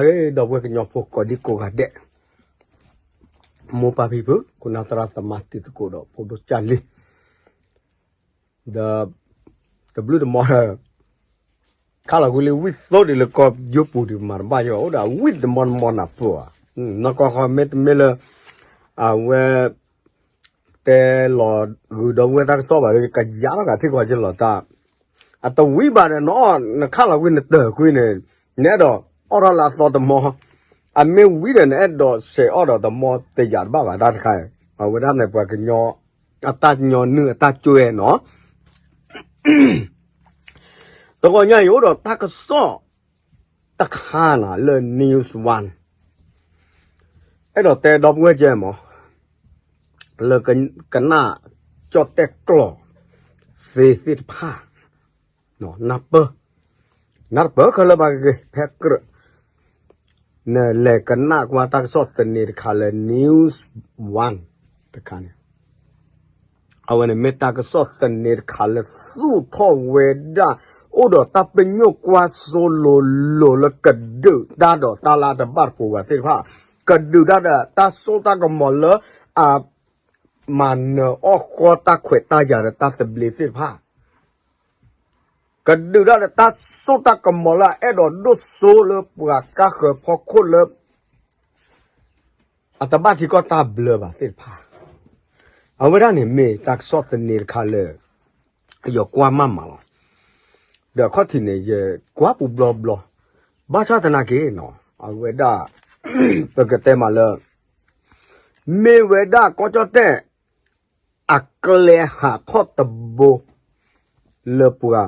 ဒီပုၢ်ဝဲၢ်ကညီဖိကိးဒံကိးဂၤဒဲး, မိၢ်ပၢ်ဖံဖု ခိၣ်နၢ်သရၣ်သမါတံၤသကိးဒီးဖိဒိၣ်ကၢ်လံၤ, ဒီး တဘျုးတမီၤ ခါလီၤကွံာ်လံဝံၣ်သိဒံးလၢကီၢ်ယိပူၤဒံးမၤတဘၣ်ယီၤ အိၣ်ဒီးဝံၣ်တမီၤတမီၤနၢ်ပၢၢ်ဧါ, နီၢ်ကီၢ်ခီမ့တမ့ၢ်လၢ အဝဲ တဲလီၤဂုာ်ဒီပုၢ်ဝဲၢ်တၢ်ကစီၣ်ဘၣ်ဒီး ကယါထီၣ်ဂၤထံၣ်ကီးက့လီၤတၢ်, အတဝံၣ်ဘၣ်ဒီးနီၤ နခါလီၤကွံာ်နတၢၢ်ကွံာ်န့ၣ် နအဲၣ်ဒိးအီၣ်ထီၣ်လၢအသီတမီၤ, အမ့ၢ်ဝံၣ်ဒီးနအဲၣ်ဒိးစဲးအီၣ်ဒီးတမီၤတယာ်တဘၣ်ဘၣ်တၢ်တခါ, အဝဲဒၣ်န့ၣ်ပှၤကညီ အတၢ်ညီနုၢ်အတၢ်ကွဲနီၤ တဂီၤညါအံၤအိၣ်ဒီးတၢ်ကစီၣ်တခါနၤလၢ News One, အဲၣ်ဒိးတဲဒီပုၢ်ဝဲၢ်ကဲမး လၢကနၣ်ကၠီၣ်တဲၣ်ကျိာ်သ့သ့ၣ်တဖၣ် နၢ်ပၢၢ်, နၢ်တပၢၢ်ခဲလၢာ်ဘၣ်ဂ့ၤဂ့ၤ ဖဲကြၢး နလဲၤကနၣ်ကွၢ်တၢ်ကစီၣ်သန့တခါလၢ News One တခါန့ၣ် အဝဲန့ၣ်မ့ၢ်တၢ်ကစီၣ်သန့တခါလၢသူၣ်ထီၣ်ဝဲဒၣ် အိၣ်ဒီးတၢ်ပညိၣ်ကွၢ်စိလိၤလိၤလၢကဒုးတၢ်ဒီးတၢ်လၢအတဘၣ်တပူၤဘၣ်သ့ၣ်တဖၣ်, ကဒုးတၢ်ဒီးတၢ်စိတၢ်ကမီၤလၢ အမၤနၢၤအီၣ်ဃီတၢ်ခွဲးတၢ်ယာ်ဒီးတၢ်သဘျ့သ့ၣ်တဖၣ် ကဒုးတၢ်ဒီးတၢ်စိတၢ်ကမီၤလၢအအဲၣ်ဒိးဒိၣ်စိလၢပှၤကါဃၢၤဖီခိၣ်လၢ အတဘၣ်ထံကီၢ်တၢ်ဘျၢဘၣ်သ့ၣ်တဖၣ်, အဝဲဒၣ်န့ၣ်မ့ၢ်တၢ်ကစီၣ်သန့တခါလၢ ယကွၢ်မးမးလီၤ. ဒီးအခီၣ်ထံးန့ၣ် ယကွၢ်ပူၤဘျီဘျီ, ဘၣ်ဆၣ်သနာ်က့နီၤ အဝဲဒၣ် ပကတဲမးလၢ မ့ၢ်ဝဲဒၣ်ကီၢ်ကၠီၣ်တဲၣ် အကျဲဟးထီၣ်တဘိ လၢပှၤ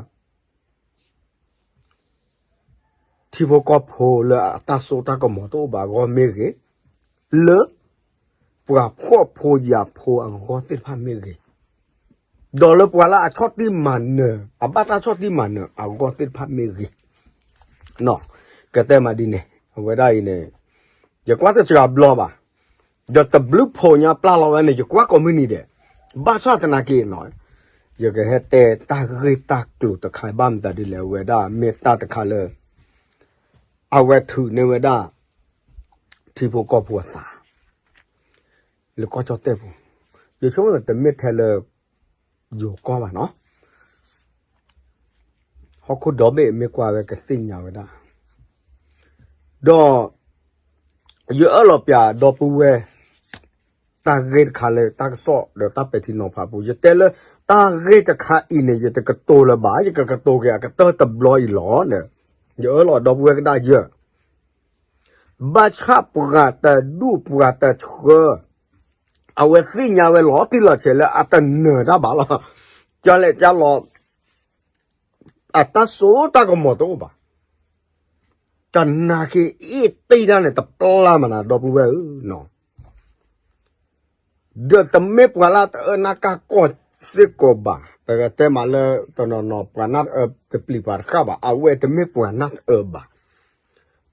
ထံဖိကီၢ်ဖိလၢအတၢ်စိတၢ်ကမီၤတအိၣ်ဘၣ်အဂီၢ်မ့ၢ်ဂ့ၤ, လၢ ပှၤဖှီၣ်ဖိယာ်ဖိအဂီၢ်သ့ၣ်တဖၣ်မ့ၢ်ဂ့ၤ, ဒီးလၢပှၤလၢအဆီၣ်တံၢ်မၤနၢၤ အဘၣ်တၢ်ဆီၣ်တံၢ်မၤနၢၤအဂီၢ်သ့ၣ်တဖၣ်မ့ၢ်ဂ့ၤ, ကတဲမးဒ်န့ၣ် အဝဲဒၣ်အံၤန့ၣ် ယကွၢ်တစှၤဘျီဘၣ်, ဒီးတဘျုးဖိညါပျၢ်လီၤဝဲန့ၣ် ယကွၢ်ကိးမုၢ်နံၤဒဲး, ဘၣ်ဆၣ်သနာ်က့နီၤ ယကဟဲတဲတၢ်ဂ့ၢ်တၢ်ကျိၤတခါဘၣ်မတၤဒ်လဲၣ် အဝဲဒၣ်မ့ၢ်တၢ်တခါလၢ အဝဲထုးန့ၢ်ဝဲဒၣ် ထံဖိကီၢ်ဖိအသး လၢကီၢ်ကၠီၣ်တဲၣ်ပူၤ, ယဆိကမိၣ်တမ့ၢ်ထဲလၢ ယိၤကီၢ်ဘၣ်နီၤ, ဟီၣ်ခိၣ်ဒီဘ့ၣ်မ့ၢ်ကွၢ်ဝဲကသ့ၣ်ညါဝဲဒၣ်, ဒီး ယအၢၣ်လီၤပျးဒီပုၢ်ဝဲၢ် တၢ်ဂ့ၢ်တခါလၢတၢ်ကစီၣ်ဒီးတၢ်ပဲာ်ထံနီၤဖးပူၤ ယတဲလၢ တၢ်ဂ့ၢ်တခါအံၤန့ၣ် ယတကတိၤလၢၤဘၣ် ယကကတိၤက့ၤအကတၢၢ်တဘျီအံၤလီၤန့ၣ်, ယအၢၣ်လီၤဒီပုၢ်ဝဲၢ်ကဒၣ်ယဲၢ် ဘၣ်ဆၣ်ပှၤတဒူၣ်ပှၤတဆှၢ အဝဲသ့ၣ်ညါဝဲလီၤတံၢ်လီၤဆဲးလၢအတနၢၤတၢ်ဘၣ်လီၤ, ကလဲၤကလီၤ အတၢ်စိတၢ်ကမီၤတအိၣ်ဘၣ်, တနာ်က့အ့ၣ်တ့ၢ်တၢ်န့ၣ်တပျၢ်မနၤဒီပုၢ်ဝဲၢ်ဧၢ, ဒီးတမ့ၢ်ပှၤလၢတအၢနၢ်ကၢ်ကီၢ်စ့ၢ်ကီးဘၣ်, ပကတဲမးလၢတနီၤနီၤ ပှၤနၢ်တအၢတပျံၤပှၤတဃၣ်ဘၣ်, အဝဲတမ့ၢ်ပှၤနၢ်တအၢဘၣ်,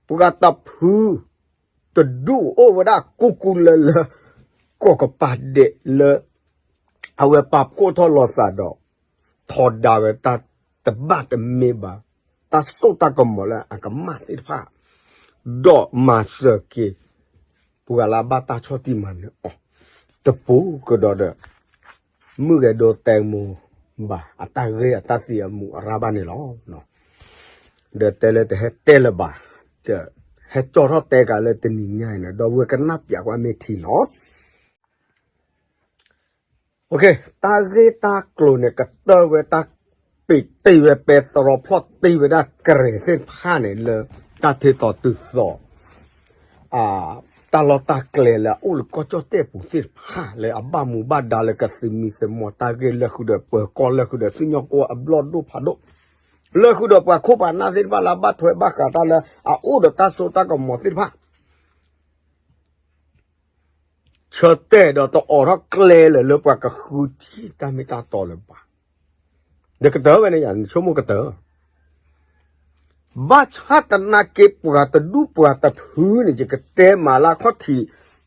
ပှၤတဖု တဒူၣ်အိၣ်ဝဲဒၣ်ကူကူလၢလၢ ကီၢ်ကပၤဒဲးလၢ အဝဲပာ်ဖှိၣ်ထီၣ်လီၤသးဒီး ထီဒါဝဲတၢ်တဘၣ်တမ့ၢ်ဘၣ် တၢ်စိတၢ်ကမီၤလၢအကမၣ်သ့ၣ်တဖၣ်, ဒီးမၤစၢၤက့ၤ ပှၤလၢအဘၣ်တၢ်ဆီၣ်တံၢ်မၤနၢၤအီၤ တပူၤကဒီးဒီး မုၢ်ဂဲၤဒိတဲမိၢ်ဘၣ် အတၢ်ဂ့ၢ်အတၢ်သံအမူးအရၢ်ဘၣ်န့ၣ်လီၤ. ဒီးတဲလၢတဟဲတဲလၢၤဘၣ်, ဟဲကၠီထီၣ်တဲကးလၢတနံၤညါအံၤန့ၣ် ဒီပုၢ်ဝဲၢ်ကနၣ်ပျးကွၢ်မ့ၢ်ထံနီၤ တၢ်ဂ့ၢ်တၢ်ကျိၤန့ၣ် ကတၢၢ်ဝဲတၢ်ပ့းတ့ၢ်ဝဲ ပဲတြီဖျီၣ်တ့ၢ်ဝဲဒၣ်ကရဲၤသ့ၣ်တဖၣ်န့ၣ်လၢ တၢ်ထဲသိးတုၤသိး တၢ်လီၢ်တၢ်ကျဲလၢအအိၣ်လၢကီၢ်ကၠီၣ်တဲၣ်ပူၤသ့ၣ်တဖၣ်လၢအဘၣ်မူဘၣ်ဒါလၢကသုးမံၤသမိးတၢ်ဂ့ၢ် လၢဃုာ်ဒီးပၢၤကီၢ် လၢဃုာ်ဒီးစံၣ်ညီၣ်ကွီၢ်အဘျီၣ်ဒိၣ်ဖးဒိၣ် လၢဃုာ်ဒီးပှၤခိၣ်ပှၤနၢ်သ့ၣ်တဖၣ်လၢအဘၣ်ထွဲဘၣ်ဃးတၢ်လၢအအိၣ်ဒီးတၢ်စိတၢ်ကမီၤသ့ၣ်တဖၣ် ဆၢတဲာ်ဒီးတအိးထီၣ်ကျဲလၢၤလၢပှၤကဃုထံၣ်တၢ်မ့ၢ်တၢ်တီလၢၤဘၣ်. ဒီးကတၢၢ်ဝဲန့ၣ်ယဆိကမိၣ်ကတၢၢ် ဘၣ်ဆၣ်သနာ်က့ပှၤတဒူၣ်ပှၤတဖုန့ၣ် ယကတဲမးလၢအခီၣ်ထံး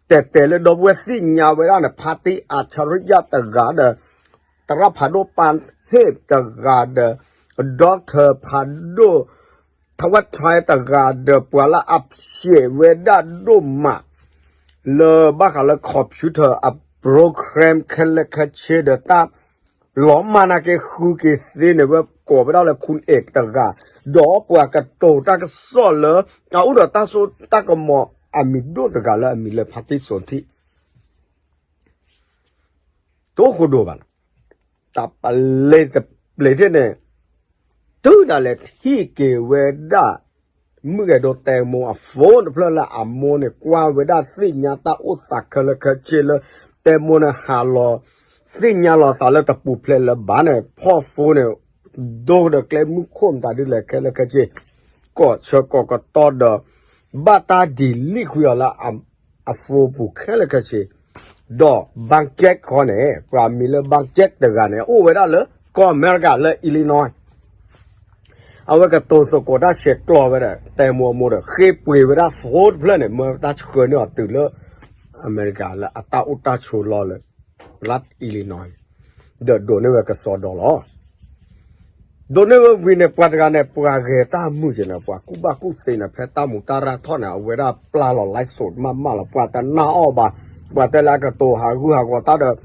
တဲာ်တဲာ်လၢဒီပုၢ်ဝဲၢ်သ့ၣ်ညါဝဲဒၣ်န့ၣ် ဖါတံၢ်အၣ်ဆရံယၣ်တဂၤဒီး သရၣ်ဖးဒိၣ်ပၢ်ဟ့ၣ်တဂၤဒီး ဒီကထၢၣ်ဖးဒိၣ် ထဝဲထွဲတဂၤဒီးပှၤလၢအဖျဲးဝဲဒၣ်ဒိၣ်မး လၢဘၣ်ဃးလၢ computer အ program ခဲလၢာ်ခဲဆ့ဒီး တၢ်လီၤမၢ်နာ်က့ဃုက့ၤသ့န့ၣ် ဝဲကိးဝဲဒၣ်လၢ ခူအဲၣ်တဂၤ, ဒီးပှၤကတိၤတၢ်ကစီၣ်လၢ အအိၣ်ဒီးတၢ်စိတၢ်ကမီၤအမံၤဒိၣ်တဂၤလၢအမံၤလၢ ဖါတံၣ်စိၤထံ တအိၣ်ဃိဒိၣ်ဘၣ်လီၤ. တၢ်ပလ့ၤတပျ့ၤထံၣ်န့ၣ် တုၤဒၣ်လဲာ်ဟံးက့ၤဝဲဒၣ် မုၣ်ကဲၤဒိတဲမိၢ်အ phone တဖျၢၣ်လၢအမိၢ်န့ၣ် ကွၢ်ဝဲဒၣ်သ့ၣ်ညါတၢ်အိၣ်သးခဲလၢာ်ခဲဆ့လၢ တဲမိၢ်န့ၣ်ဟးလီၤ သ့ၣ်ညါလီၤသးလၢတပူၤဖျဲးလၢၤဘၣ်န့ၣ် ဖီၣ် phone န့ၣ် ဒိဒီးကျဲမုၢ်ခိၣ်မတၤဒ်လဲၣ်ခဲလၢာ်ခဲဆ့ ကိးဆၢကိးကတီၢ်ဒီး ဘၣ်တၢ် delete ကွံာ်အီၤလၢ အ phone ပူၤခဲလၢာ်ခဲဆ့, ဒီး ဘၣ်ကၠဲၣ် ခီန့ၣ် ပှၤမံၤလၢ ဘၣ်ကၠဲၣ် တဂၤန့ၣ် အိၣ်ဝဲဒၣ်လၢကီၢ်အမဲရကၤလၢ Illinois အဝဲကတိၤသကိးတၢ်ဆဲးကျိးဝဲဒၣ် တဲမိၢ်အမိၢ်ဒီး ဃ့ပှ့ၤဝဲဒၣ် phone တဖျၢၣ်န့ၣ် မၢတၢ်ဆှၢန့ၢ်အီၤတုၤလၢ အမဲရကၤလၢအတၢ်အိၣ်တၢ်ဆိးလီၢ်လၢ လၢ Illinois ဒီးဒိးန့ၢ်ဝဲကစီဒီလီၤ. ဒိးန့ၢ်ဝဲဝံၤန့ၣ် ပှၤတဂၤန့ၣ် ပှၤဂဲၤတၢ်မုာ်က့ၤန့ၣ် ပှၤကူၣ်ဘၣ်ကူၣ်သ့န့ၣ် ဖဲတၢ်မူတၢ်ရၢ်ထီၣ်န့ၣ် အဝဲဒၣ်ပျၢ်လီၤ live show မးမးလီၤ ပှၤတနာ်အီၤဘၣ်, ပှၤတဲလၢအကတိၤဟးဂူာ်ဟးဂီၤတၢ်ဒီး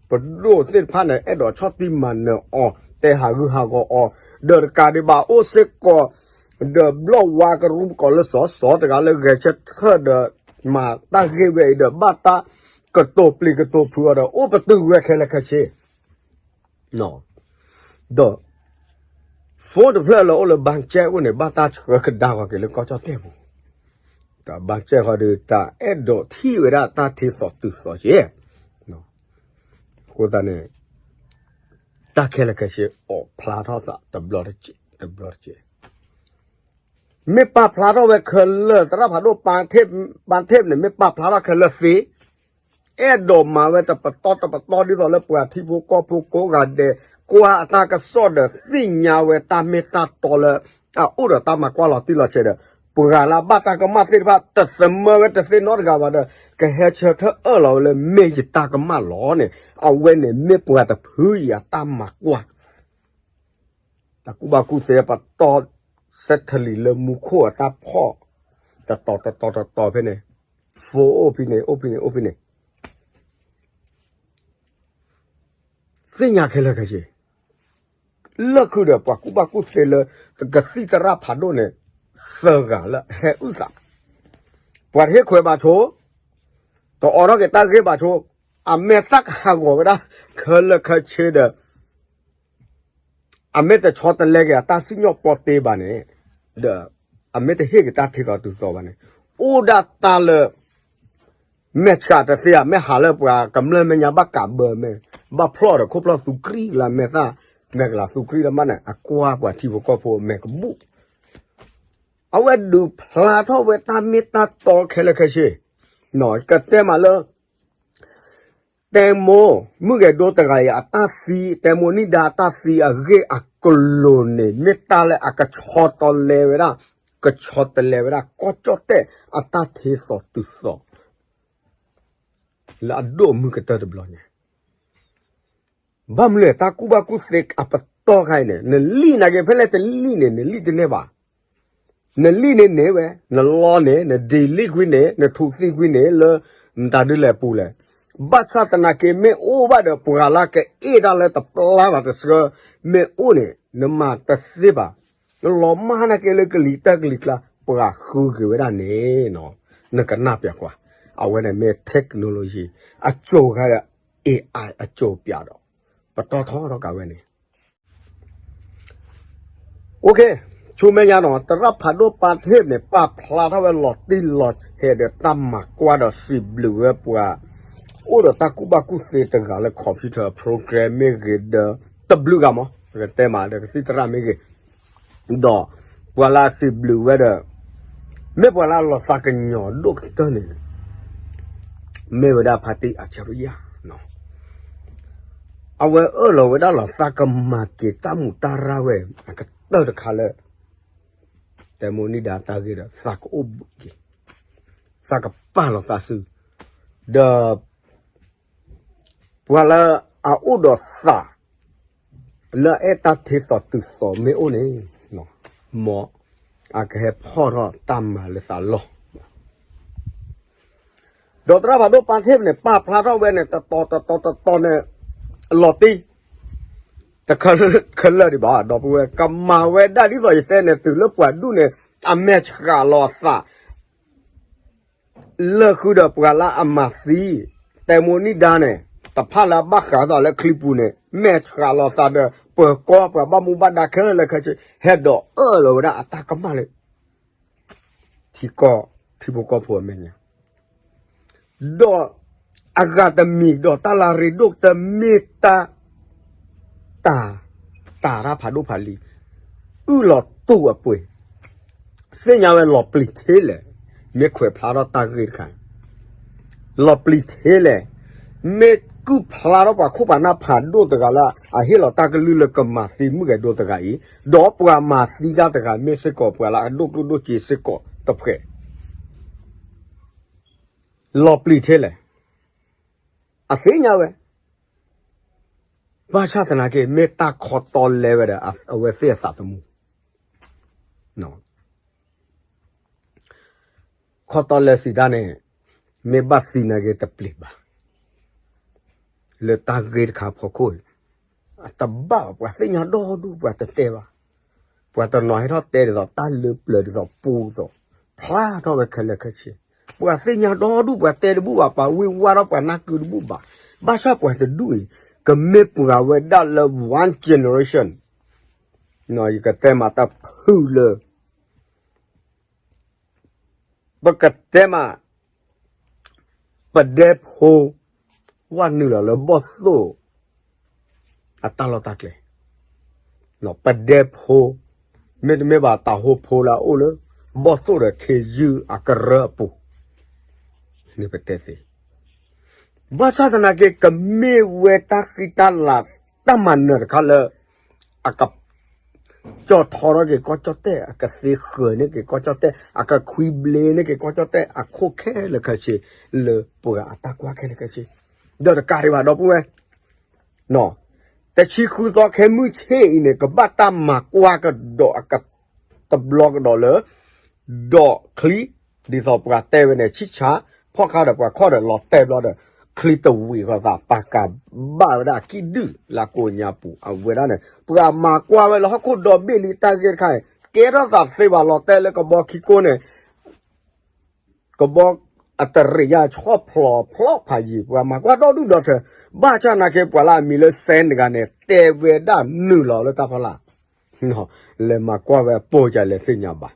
ပဒိၣ်သ့ၣ်တဖၣ်န့ၣ် အဲၣ်ဒိးဆီၣ်တံၢ်မၤနၢၤအီၤ တဲဟးဂူာ်ဟးဂီၤအီၤ, ဒီးတကးဒံးဘၣ်အိၣ်စ့ၢ်ကီး ဒီးဘျီၣ်ဝါကရူၢ်ပကိးလၢစီၤစီၤတဂၤလၢဂဲၤဆၢထၢၣ်ဒီး မၤတၢ်ဂ့ၢ်ဝဲအံၤဒီး ဘၣ်တၢ်ကတိၤပျံၤကတိၤဖုးအီၤဒီး အိၣ်ပတုာ်ဝဲခဲလၢာ်ခဲဆ့ ဒီး phone တဖျၢၣ်လၢအိၣ်လၢ ဘၣ်ကၠဲၣ် အအိၣ်န့ၣ် ဘၣ်တၢ်ဆှၢကဒါက့ၤလၢကီၢ်ကၠီၣ်တဲၣ်ပူၤ, တၢ်ဘၣ်ကၠဲၣ်ဃီဒီး တၢ်အဲၣ်ဒိးထံၣ်ဝဲဒၣ်တၢ်ထံသီတုၤသီက့ၤ, အဃိသတးန့ၣ် တၢ်ခဲလၢာ်ခဲဆ့အိးဖျါထီၣ်သးတဘျီတက့ၢ် တဘျီတက့ၢ်, မ့ၢ်ပာ်ဖျါထီၣ်ဝဲခဲလၢာ် သရၣ်ဖးဒိၣ် ပၢ်ထ့ၣ်န့ၣ် မ့ၢ်ပာ်ဖျါထီၣ်ခဲလၢာ်သ့ အဲၣ်ဒိးမၤဝဲတပတီၢ်တပတီၢ်ဒ်သိးလၢပှၤထံဖိကီၢ်ဖိကိးဂၤဒဲး ကွၢ်အတၢ်ကစီၣ်ဒီးသ့ၣ်ညါဝဲတၢ်မ့ၢ်တၢ်တီလၢ အအိၣ်ဒီးတၢ်မၤကွၢ်လီၤတံၢ်လီၤဆဲးဒီး ပှၤလၢအဘၣ်တၢ်ကမၣ်သ့ၣ်တဖၣ် တသမၢဝဲတသ့နီတဂၤဘၣ်ဒီး ကဟဲဆၢထၢၣ်အၢၣ်လီၤဝဲလၢမ့ၢ်ယတၢ်ကမၣ်လီၤန့ၣ် အဝဲန့ၣ်မ့ၢ်ပှၤတဖုအံၤအတၢ်မၤကွၢ် တၢ်ကူၣ်ဘၣ်ကူၣ်သ့ပတီၢ် စဲးထလံၤလၢမူခိၣ်အတၢ်ဖီၣ် တတီၤတတီၤတတီၤဖဲန့ၣ် phone အိၣ်ဖဲန့ၣ် အိၣ်ဖဲန့ၣ် အိၣ်ဖဲန့ၣ် သ့ၣ်ညါခဲလၢာ်ခဲဆ့ လၢခုဒီးပှၤကူၣ်ဘၣ်ကူၣ်သ့လၢ ကသံၣ်သရၣ်ဖးဒိၣ်န့ၣ် သၢဂၤလၢအဟဲအုၣ်သး ပှၤတဟ့ၣ်ခွဲးဘၣ်ဆိ တအိးထီၣ်က့ၤတၢ်ဂ့ၢ်ဘၣ်ဆိ အမဲာ်သၣ်ကဟးဂီၤဝဲဒၣ် ခဲလၢာ်ခဲဆ့ဒီး အမ့ၢ်တဆီတလဲက့ၤအတၢ်စံၣ်ညီၣ်ပီတ့ဘၣ်န့ၣ် ဒီး အမ့ၢ်တဟ့ၣ်က့ၤတၢ်ထံသီတုၤသီဘၣ်န့ၣ် အိၣ်ဒၣ်တၢ်လၢ မဲာ်ဆှးတသ့ဧါ မ့ၢ်ဟးလၢပှၤကမျၢၢ်မဲာ်ညါဘၣ်ကးဘၢမဲာ် ဘၣ်ဖျီၣ်ဒီးခိၣ်ဖျီၣ်သူကြံၢ်လၢမဲာ်သၣ် မဲာ်ကလၤသူကြံၢ်လၢမးန့ၣ် အကွၢ်ပှၤထံဖိကီၢ်ဖိမဲာ်ကဘူၣ် အဝဲဒုးဖျါထီၣ်ဝဲတၢ်မ့ၢ်တၢ်တီခဲလၢာ်ခဲဆ့ ကတဲမးလၢ တဲမိၢ် မုၣ်ဂဲၤဒိတဂၤအံၤ အတၢ်သံ တဲမိၢ်နံၣ်ဒါအတၢ်သံအဂ့ၢ်အကျိၤန့ၣ် မ့ၢ်တၢ်လၢအကဆီတလဲဝဲဒၣ် ကဆီတလဲဝဲဒၣ် ကီၢ်ကၠီၣ်တဲၣ်အတၢ်ထံသီတုၤသီ လၢအဒိၣ်မုၢ်ကတၢၢ်တဘျီညါ ဘၣ်မနုၤလဲၣ် တၢ်ကူၣ်ဘၣ်ကူၣ်သ့အပတီၢ်ခါအံၤန့ၣ် နလံၣ်နာ်က့ ဖဲလဲၣ်တလံၣ်န့ၣ် နလံၣ်တန့ၢ်ဘၣ် နလံၣ်န့ၣ်န့ၢ်ဝဲ နလီန့ၣ် န delete ကွံာ်န့ၣ် နထူးသံကွံာ်န့ၣ် လၢ မတၤဒ်လဲၣ်အပူၤလဲၣ်. ဘၣ်ဆၣ်သနာ်က့ မ့ၢ်အိၣ်ဘၣ်ဒီး ပှၤလၢကအဲၣ်တၢ်လၢတပျၢ်ဘၣ်တဆှၢ မ့ၢ်အိၣ်န့ၣ် နမၤတသ့ဘၣ်. နလီၤမၢ်နာ်က့လၢကလံၤတၢ်ကလံၤကျါ ပှၤဃုက့ၤဝဲဒၣ်န့ၣ်နီၤ နကနၢ်ပၢၢ်ကွၢ်. အဝဲန့ၣ်မ့ၢ် technology အစိၤခါဒီး AI အစိၤပၠးဒီး ပတီၢ်ထီထီၣ်က့ၤဝဲန့ၣ် အိၣ်ခ့, ဆူမဲာ်ညါနီၤ သရၣ်ဖးဒိၣ်ပၢ်ထ့ၣ်န့ၣ် ပာ်ဖျါထီၣ်ဝဲလီၤတံၢ်လီၤဆဲးဒီးတၢ်မၤကွၢ်ဒီးစံးဘျုးဝဲပှၤ အိၣ်ဒီးတၢ်ကူၣ်ဘၣ်ကူၣ်သ့တဂၤလၢ computer program မ့ၢ်ဂ့ၤဒီး တဘျုးဂၤမး ပကတဲမးဒီးကသံၣ်သရၣ်မ့ၢ်ဂ့ၤ ဒီးပှၤလၢအစံးဘျုးဝဲဒီး မ့ၢ်ပှၤလၢအလီၤသးကညီၤဒိၣ်ကတၢၢ်န့ၣ် မ့ၢ်ဝဲဒၣ်ဖါတံၢ်အဆၢရယၢ် အဝဲအၢၣ်လီၤဝဲဒၣ်လီၤသးကမၤက့ၤတၢ်မူးတၢ်ရၢ်ဝဲ အကတၢၢ်တခါလၢ တဲမိၢ်နံၣ်ဒါတၢ်ဂ့ၢ်ဒီး သးကအိၣ်ဘှံးက့ၤ သးကပာ်လီၤသးစု ဒီး ပှၤလၢအအိၣ်ဒီးသး လၢအအဲၣ်တၢ်ထံသီတုၤသီမ့ၢ်အိၣ်န့ၣ် မ် အကဟဲဖီၣ်ထီၣ်တၢ်မၤလၢသးလီၢ် ဒီးသရၣ်ဖးဒိၣ်ပၢ်ထ့ၣ်န့ၣ် ပာ်ဖျါထီၣ်ဝဲန့ၣ် တတီၤတတီၤတတီၤန့ၣ် လီၤတံၢ် တခဲလၢာ်ဒံးဘၣ် ဒီပုၢ်ဝဲၢ် ကမၤဝဲဒၣ်ဒ်သိးယတဲန့ၣ် တုၤလၢပှၤဒူၣ်န့ၣ် အမဲာ်ဆှးလီၤအသး လၢဃုာ်ဒီးပှၤလၢအမၤသံ တဲမိၣ်နံၣ်ဒါန့ၣ် တဖၣ်လၢအဘၣ်ဃးသးလၢချံပူၤန့ၣ် မဲာ်ဆှးလီၤသးဒီး ပၢၤကီၢ်ပှၤဘၣ်မူဘၣ်ဒါခဲလၢာ်ခဲဆ့ ဟဲဒိးအၢၣ်လီၤဝဲဒၣ်အတၢ်ကမၣ်လၢ ထံကီၢ် ထံဖိကီၢ်ဖိအမဲာ်ညါ ဒီးအဂၤတမံၤဒီးတၢ်လၢအရ့ဒိၣ်ကတၢၢ်မ့ၢ်တၢ် တၢ် တၢ်တၢ်ဖးဒိၣ်ဖးလံၤ အုၣ်လီၤတူၢ်အပှ့ၤ သ့ၣ်ညါဝဲလီၤပျံၤထဲလဲၣ် မ့ၢ်ခွဲးဖျါထီၣ်တၢ်ဂ့ၢ်တခါ လီၤပျံၤထဲလဲၣ် မ့ၢ်ကုၢ်ဖျါထီၣ်ပှၤခိၣ်ပှၤနၢ်ဖးဒိၣ်တဂၤလၢ အဟ့ၣ်လီၤတၢ်ကလုၢ်လၢကမၤသံမုၣ်ကဲဒိတဂၤအံၤ ဒီးပှၤမၤသံတၢ်တဂၤမ့ၢ်စ့ၢ်ကီးပှၤလၢအဒိၣ်ကျိၣ်ဒိၣ်စ့စ့ၢ်ကီးတဖှဲး လီၤပျံၤထဲလဲၣ် အသ့ၣ်ညါဝဲ ဘၣ်ဆၣ်သနာ်က့ မ့ၢ်တၢ်ခီတီလဲဝဲဒီး အဝဲသ့ၣ်အသးသမူ ခီတီလဲစံးတၢ်န့ၣ် မ့ၢ်ဘၣ်သံနာ်က့တပျံၤဘၣ် လၢတၢ်ဂ့ၢ်တခါဖီခိၣ်အံၤ အတဘၣ်ပှၤသ့ၣ်ညါဒီဒူၣ်ပှၤတတဲဘၣ် ပှၤတနီၤဟဲထီၣ်တဲဒ်သိးတၢ်လၢပျၢၤဒ်သိးပူသိး ဖျါထီၣ်ဝဲခဲလၢာ်ခဲဆ့ ပှၤသ့ၣ်ညါဒီဒူၣ်ပှၤတဲတဘူၣ်ဘၣ် ပှၤဝံၢ်ဝါထီၣ်ပှၤနၢ်ကုတဘူၣ်ဘၣ် ဘၣ်ဆၣ်ပှၤတဒူၣ်အံၤ ကမ့ၢ်ပှၤဝဲဒၣ်လၢ one generation ယကတဲမးတဖုလၢ ပကတဲမး ပဒဲဖိ ဝဲနုာ်လီၤလၢဘီၣ်သိၣ် အတၢ်လီၢ်တၢ်ကျဲ ပဒဲဖိ မ့တမ့ၢ်ဘၣ်တၢ်ဟိဖိလၢအအိၣ်လၢ ဘီၣ်သိၣ်ဒီးခ့ယုၢ်အကရၢအပူၤ န့ၣ်ပတဲသ့ ဘၣ်ဆၣ်သနာ်က့ ကမ့ၢ်ဝဲတၢ်ဃံတၢ်လၤ တၢ်မၤနၢၤတခါလၢ အက ကၠီၣ်ထီထီၣ်က့ၤကီၢ်ကၠီၣ်တဲၣ် အကသ့ဃၢၤန့ၢ်က့ၤကီၢ်ကၠီၣ်တဲၣ် အကခွံဘျ့န့ၢ်က့ၤကီၢ်ကၠီၣ်တဲၣ် အခိၣ်ခဲလၢာ်ခဲဆ့ လၢပှၤအတၢ်ကွၢ်ခဲလၢာ်ခဲဆ့ ဒီးတကးဒံးဘၣ်ဒီပုၢ်ဝဲၢ် တဆံဃုသီခဲမုၢ်ဆ့ၣ်အံၤန့ၣ် ကဘၣ်တၢ်မၤကွၢ်ကဒီးအကတဘျီကဒီးလၢ ဒီးချံ ဒ်သိးပှၤတဲဝဲန့ၣ် ဆံၣ်ဆါ ဖီၣ်ခါဒီးပှၤခီၣ်ဒီးလီၤတဲာ်ဘျီဒီး ချံတဝံၤဃီသး ပာ်ကၤဘၣ်ဝဲဒၣ်အကံၣ်ဒုၣ် လၢကိးညါပူၤ အဝဲဒၣ်န့ၣ် ပှၤမၤကွၢ်ဝဲလၢဟီၣ်ခိၣ်ဒီဘ့ၣ်လံတၢ်ဂ့ၢ်တခါအံၤ ကဲထီၣ်သးသ့ဘၣ်လီၤတဲာ်လၢကဘီခံကိးန့ၣ် ကဘီအတရံးယါဆီၣ်ဖျိးဖျိးဖးယံၤ ပှၤမၤကွၢ်ဒီဒူၣ်ဒီထၢ ဘၣ်ဆၣ်သနာ်က့ ပှၤလၢအမံၤလၢစဲတဂၤန့ၣ် တဲဝဲဒၣ်နုာ်လီၤလၢတၢ်ဖီလာ် လဲၤမၤကွၢ်ဝဲပိာ်ကလဲၤသ့ၣ်ညါဘၣ်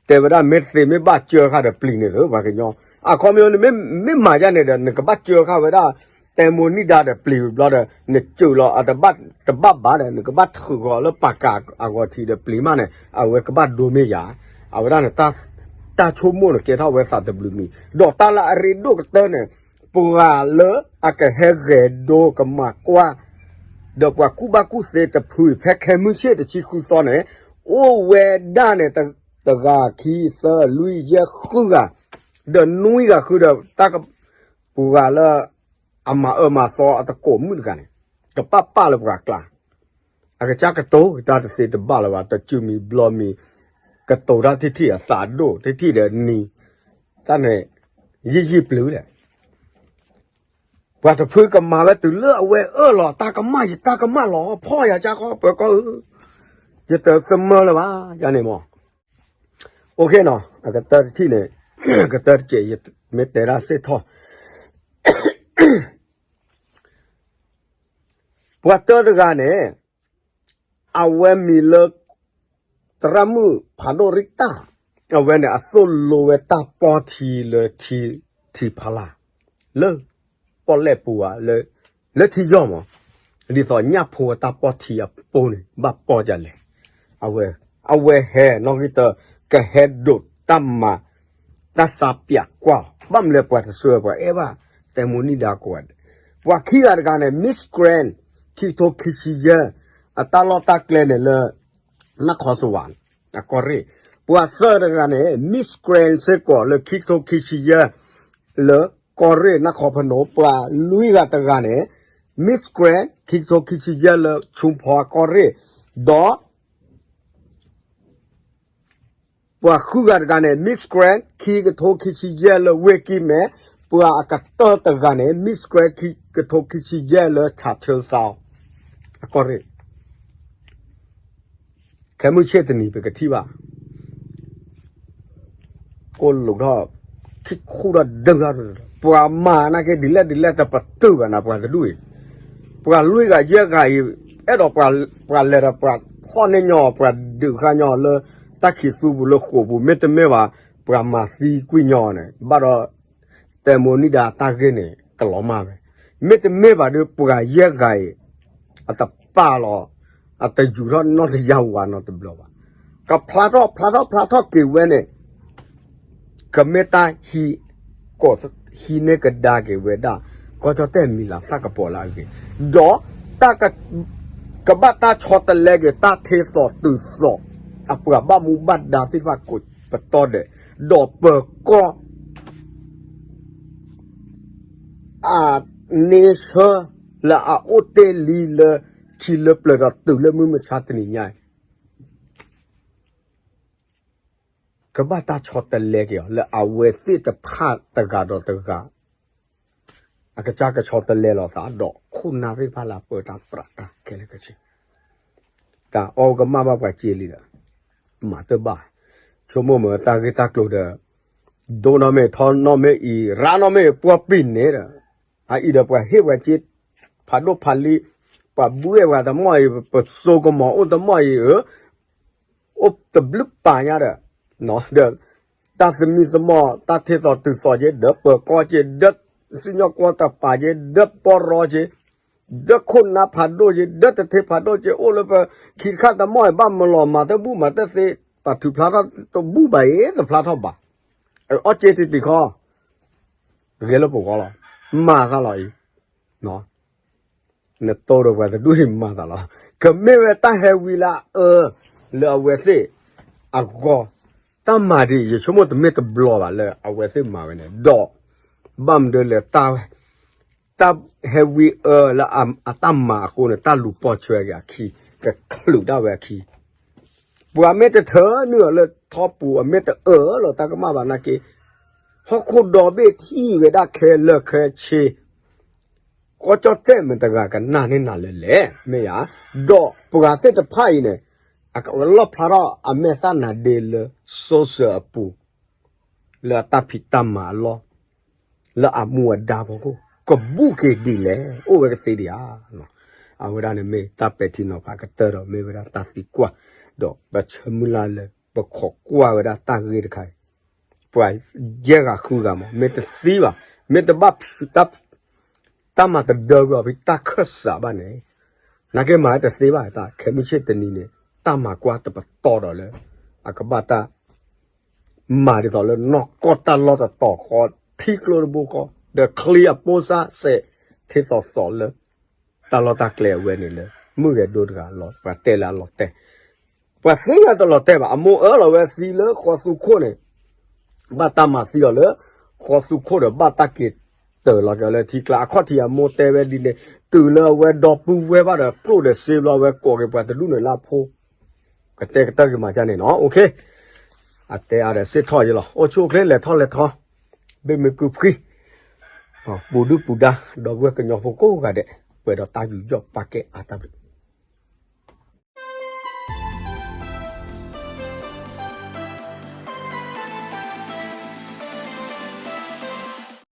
တဲဝဲဒၣ်မ့ၢ်သ့မ့ၢ်ဘၣ်စၢဃာ်ဒီးပျံၤန့ၣ်သ့ ပှၤကညီ အခီပညီန့ၣ် မ့ၢ်မၤယါန့ၣ်ဒီး နကဘၣ်စၢဃာ်ဝဲဒၣ် တဲမိၢ်နံၣ်ဒါဒီးပျံၤဘျီဒီး နစၢလီၤ တဘၣ်ဘၣ်ဒီး နကဘၣ်ထုးဂီၤလၢပာ်ကၤအဂီၤထံးဒီးပျံၤမးန့ၣ် အဝဲကဘၣ်ဒိမ့ၢ်ယၤ အဝဲဒၣ်န့ၣ် တၢ်ဆိကမိၣ်န့ၣ် ကဲထီၣ်ဝဲသးတဘျုးမံၤ ဒီးတၢ်လၢအရ့ဒိၣ်ကတၢၢ်န့ၣ် ပှၤလၢအကဟဲဂဲၤဒိကမၤကွၢ် ဒီးပှၤကူၣ်ဘၣ်ကူၣ်သ့တဖု ဖဲခဲမုၢ်ဆ့ၣ်တဆံဃုသီန့ၣ် အိၣ်ဝဲဒၣ်န့ၣ် တဂၤခံသၢလွံၢ်ယဲၢ်ဃုဂၤ ဒီးနွံဂၤဃုဒီး တၢ်က ပှၤလၢ အမၤအၢမၤသီအတကိးမုၣ်တဂၤန့ၣ် ကပာ်ပာ်လၢပှၤကျါ အကစၢ်ကတိၤတၢ်တသ့တဘၣ်လၢၤဘၣ် တစုမံၤဘျီမံၤ ကတိၤတၢ်ထံၣ်ထံၣ်အသးဒိၣ် ထံၣ်ထံၣ်ဒီးနံၤ တၢ်န့ၣ် ယံာ်ယံာ်ပျုၤလဲၣ် ပှၤတဖုကမၤဝဲတုၤလၢအဝဲအၢၣ်လီၤ တၢ်ကမၣ်ယတၢ်ကမၣ်လီၤ ဖီၣ်ယၤကၢ်ခီ ပၢၤကီၢ်ဧၢ ယတသမၢလၢၤဘၣ် ယၤန့ၣ်မး OK နီၤ အကတၢၢ်တထံၣ်န့ၣ် အကတၢၢ်တစဲး ယမ့ၢ်တဲဒၣ်စ့ၢ်ထီၣ် ပှၤတၢတဂၤန့ၣ် အဝဲမံၤလၢ သရၣ်မုၣ်ဖးဒိၣ်ရံၣ်တၢ် အဝဲန့ၣ် အသိၣ်လိဝဲတၢ်ပီၢ်ထံလၢ ထံဖီလာ် လၢ ပီၣ်လဲၣ်ပူၤဧါ လၢထံယီၢ်မး ဒ်သိးညၣ်ဖိအတၢ်ပီၢ်ထံအပူၤန့ၣ် ဘၣ်ပီၢ်ဒ်လဲၣ် အဝဲ အဝဲဟဲနီၣ်ဂံၢ်တၢ ကဟဲဒိးတၢ်မၤ တၢ်စးပၠးကွၢ် ဘၣ်မနုၤလဲၣ်ပှၤတဆှၢပှၤအဲၣ်ဘၣ် တဲမိၢ်နံၣ်ဒါကိးဂၤဒဲး ပှၤခံဂၤတဂၤန့ၣ် Miss Grand ခံကထိခံဆံယဲၢ် အတၢ်လီၢ်တၢ်ကျဲန့ၣ်လၢ နၢ်ခီစဝး အကီၢ်ရ့ၣ် ပှၤသၢတဂၤန့ၣ် Miss Grand စ့ၢ်ကီးလၢခံကထိခံဆံယဲၢ် လၢကီၢ်ရ့ၣ်နၢ်ခီဖနိ ပှၤလွံၢ်ဂၤတဂၤန့ၣ် Miss Grand ခံကထိခံဆံယဲၢ်လၢဆူဖီကီၢ်ရ့ၣ် ဒီး ပှၤဃုဂၤတဂၤန့ၣ် Miss Grand ခံကထိခံဆံယဲၢ်လၢဝ့ၢ်ကံၢ်မဲ, ပှၤအကတၢၢ်တဂၤန့ၣ် Miss Grand ခံကထိခံဆံယဲၢ်လၢ Chatham South အကီၢ်ရ့ၣ်, ခဲမုၢ်ဆ့ၣ်တနံၤပကထံၣ်ဘၣ် အိၣ်လူၤထီၣ် ခံခူၣ်ထီၣ်ဒုးထီၣ်, ပှၤမၤနာ်က့ဒ်လဲၣ်ဒ်လဲၣ်တပတုာ်ဘၣ်နၤ ပှၤတဒူၣ်အံၤ, ပှၤလွံၢ်ဂၤယဲၢ်ဂၤအံၤ, အဲၣ်ဒိးပှၤလဲၤဒီးပှၤဖီၣ်န့ၢ်ညီ ပှၤဒုးဃာ်ညီလၢ တၢ်ခံးသူပူၤလၢဃိာ်ပူၤ မ့တမ့ၢ်ဘၣ် ပှၤမၤသံကွံာ်ညီန့ၣ် ဘၣ်ဒီး တဲမိၢ်နံၣ်ဒါတၢ်ဂ့ၢ်န့ၣ် ကလီၤမၢ်ဝဲ, မ့တမ့ၢ်ဘၣ်ဒီးပှၤယဲၢ်ဂၤအံၤ အတပာ်လီၤ, အတယူၤထီၣ်နီတယါဝၤနီတဘျီဘၣ်, ကဖျါထီၣ်ဖျါထီၣ်ဖျါထီၣ်က့ၤဝဲန့ၣ် ကမ့ၢ်တၢ်ဟံး, ကဟံးန့ၢ်ကဒါက့ၤဝဲဒၣ် ကီၢ်ကၠီၣ်တဲၣ်မံၤလၤသၣ်ကပီၤလၢအဂ့ၤ, ဒီး ကဘၣ်တၢ်ဆီတလဲက့ၤ တၢ်ထ့သိးတုၤသိး အပှၤဘၣ်မူဘၣ်ဒါသ့ၣ်တဖၣ်ကိးပတီၢ်ဒဲး, ဒီးပၢၤကီၢ် အန့ဆၢ လၢအအိၣ်တ့ၢ်လံလၢ ထံလၢပျၢၤဒီးတုၤလၢမုၢ်မဆါတနံၤညါအံၤ ကဘၣ်တၢ်ဆီတလဲက့ၤအီၤ လၢအဝဲသ့ၣ်တဖၣ်တဂၤဒီးတဂၤ အကစၢ်ကဆီတလဲလိာ်သးဒီးခိၣ်နၢ်သ့ၣ်တဖၣ်လၢအပၢတၢ်ပြးတၢ်ခဲလၢာ်ခဲဆ့, တၢ်အီၣ်ကမၣ်ဘၣ်ပှၤစ့လံဒီး မၤတဘၣ်, ဆိကမိၣ်မ့ၢ်တၢ်ဂ့ၢ်တၢ်ကျိၤဒီး ဒိၣ်နီၢ်မ့ၢ်ထီနီၢ်မ့ၢ်အံၤ ရၣ်နီၢ်မ့ၢ်ပှီၢ်ပံၤန့ၣ်ဒီး အအံၤဒီးပှၤဟ့ၣ်ပှၤစ့ ဖးဒိၣ်ဖးလံ, ပှၤဘှဲၣ်ပှၤတမီၢ်အံၤ ပစိကမီၤအိၣ်တမီၢ်အံၤဧၢ, အိၣ်တဘျုးပာ်ညါဒီး, ဒီး တၢ်သမံသမိး တၢ်ထ့သိးတုၤသိးက့ၤ ဒီးပၢၤကီၢ်က့ၤ ဒီးစံၣ်ညီၣ်ကွီၢ်တပၤက့ၤ ဒီးပီၢ်ရီက့ၤ ဒီးခိၣ်နၢ်ဖးဒိၣ်က့ၤ ဒီးတထ့ဖးဒိၣ်က့ၤ အိၣ်လၢပခံတခါတမီၢ်အံၤ ဘၣ်မၤလီၤမၤတဘူၣ်မၤတသ့ ပာ်ထုးဖျါထီၣ်တဘူၣ်ဘၣ်အံၤ တဖျါထီၣ်ဘၣ်, အီၣ်စ့တံၤတံၤခီ ဂဲၤလၢပဂီၢ်လီၤ, မၤသးလီၤအံၤ နတိၢ်ဒီးပှၤတဒူၣ်အံၤမၤသးလီၤ, ကမ့ၢ်ဝဲတၢ်ဟဲဝံလၢအအၢ လၢအဝဲသ့ၣ်အဂီၢ်, တၢ်မၤဒ်အံၤ ယဆိကမိၣ်တမ့ၢ်တဘျီဘၣ်လၢအဝဲသ့ၣ်မၤဝဲန့ၣ် ဒီး ဘၣ်မနုၤလၢ တၢ်ဟဲဝံအၢလၢအတၢ်မၤအဃိန့ၣ် တၢ်လူၤပိာ်ဆွဲက့ၤအခံ ကချုးဒၣ်ဝဲအခံ ပှၤမ့ၢ်တထၢနုာ်အီၤလၢထီပူၤ အမ့ၢ်တအၢလီၤတၢ်ကမၣ်ဘၣ်နာ်က့ ဟီၣ်ခိၣ်ဒီဘ့ၣ်ထံၣ်ဝဲဒၣ်ခဲလၢာ်ခဲဆ့ ကီၢ်ကၠီၣ်တဲၣ်မတၤတဂၤကနၣ်န့ၢ်နၤလၢလဲၣ် မ့ၢ်ဧါ, ဒီးပှၤသ့ၣ်တဖၣ်အံၤန့ၣ် အကလီၣ်ဖျါထီၣ်အမဲာ်သၣ်နၤဒ့လၢ social အပူၤ လၢအတၢ်ဖံးတၢ်မၤအလီၢ် လၢအမူအဒါဖီခိၣ် ကဘူးက့ၤဒ်လဲၣ် အိၣ်ဝဲကသ့ဒံးဧါ. အဝဲဒၣ်န့ၣ်မ့ၢ်တၢ်ပဲာ်ထံနီၤဖးကတၢၢ်ဒီးမ့ၢ်ဝဲဒၣ်တၢ်သံကွၢ် ဒီးပဆၢမုၢ်လၢ်လၢပခိးကွၢ်ဝဲဒၣ်တၢ်ဂ့ၢ်တခါအံၤ ပှၤယဲၢ်ဂၤဃုဂၤမး မ့ၢ်တသံဘၣ် မ့ၢ်တဘၣ်ဖုး တၢ်မၤတဒၢကွံာ်အီၤဖဲတၢ်ခၢၣ်စးဘၣ်န့ၣ် နာ်က့မၤဝဲတသ့ဘၣ် တၢ်ခဲမုၢ်ဆ့ၣ်တနံၤန့ၣ် တၢ်မၤကွၢ်တပတီၢ်ဒီးလၢ အကဘၣ်တၢ် မၤဒ်သိးလၢနီၢ်ကီၢ်တၢ်လီၢ်တတီၤဃီ ထံကျိတဘိဃီ ဒီးချံအပိစၢ်စဲး ထ့သိးသိးလၢ တၢ်လီၢ်တၢ်ကျဲအဝဲန့ၣ်လၢ မုၢ်ဂဲၤဒိတဂၤလီၤ ပှၤတဲလၢအလီၤတဲာ် ပှၤသ့ၣ်ညါတလီၤတဲာ်ဘၣ် အမိၢ်အၢၣ်လီၤဝဲသံလၢဃီသူခိၣ်န့ၣ် ဘၣ်တၢ်မၤသံအီၤလၢ ဃီသူခိၣ်ဒီးဘၣ်တၢ်က့ၤတၢၤလီၤက့ၤလၢထံကျါ အခီၣ်ထံးအမိၢ်တဲဝဲဒ်န့ၣ် တုၤလၢအဝဲဒီပုၢ်ဝဲၢ်ဘၣ်ဒီး ကျိၣ်ဒီးစ့ဘျီဝဲကိးက့ၤပှၤတဒူၣ်န့ၣ်လၢအဖိ ကတဲကတၢၢ်က့ၤမၤကၢ်န့ၣ်နီၤ အတဲအါဒီးစ့ၣ်ထီၣ်ယလီၤ အိၣ်ဆူၣ်အိၣ်ချ့လဲၤထီၣ်လဲၤထီ ဘ့ၣ်မ့ၢ်ကုၢ်ဖှံ ပူၤဒုၣ်ပူၤဒါ ဒီပုၢ်ဝဲၢ်ကညီဖိကိးဂၤဒဲး ပှဲၤဒီးတၢ်ယူးယီၣ်ပာ်ကဲအါတၢ်ဘျုး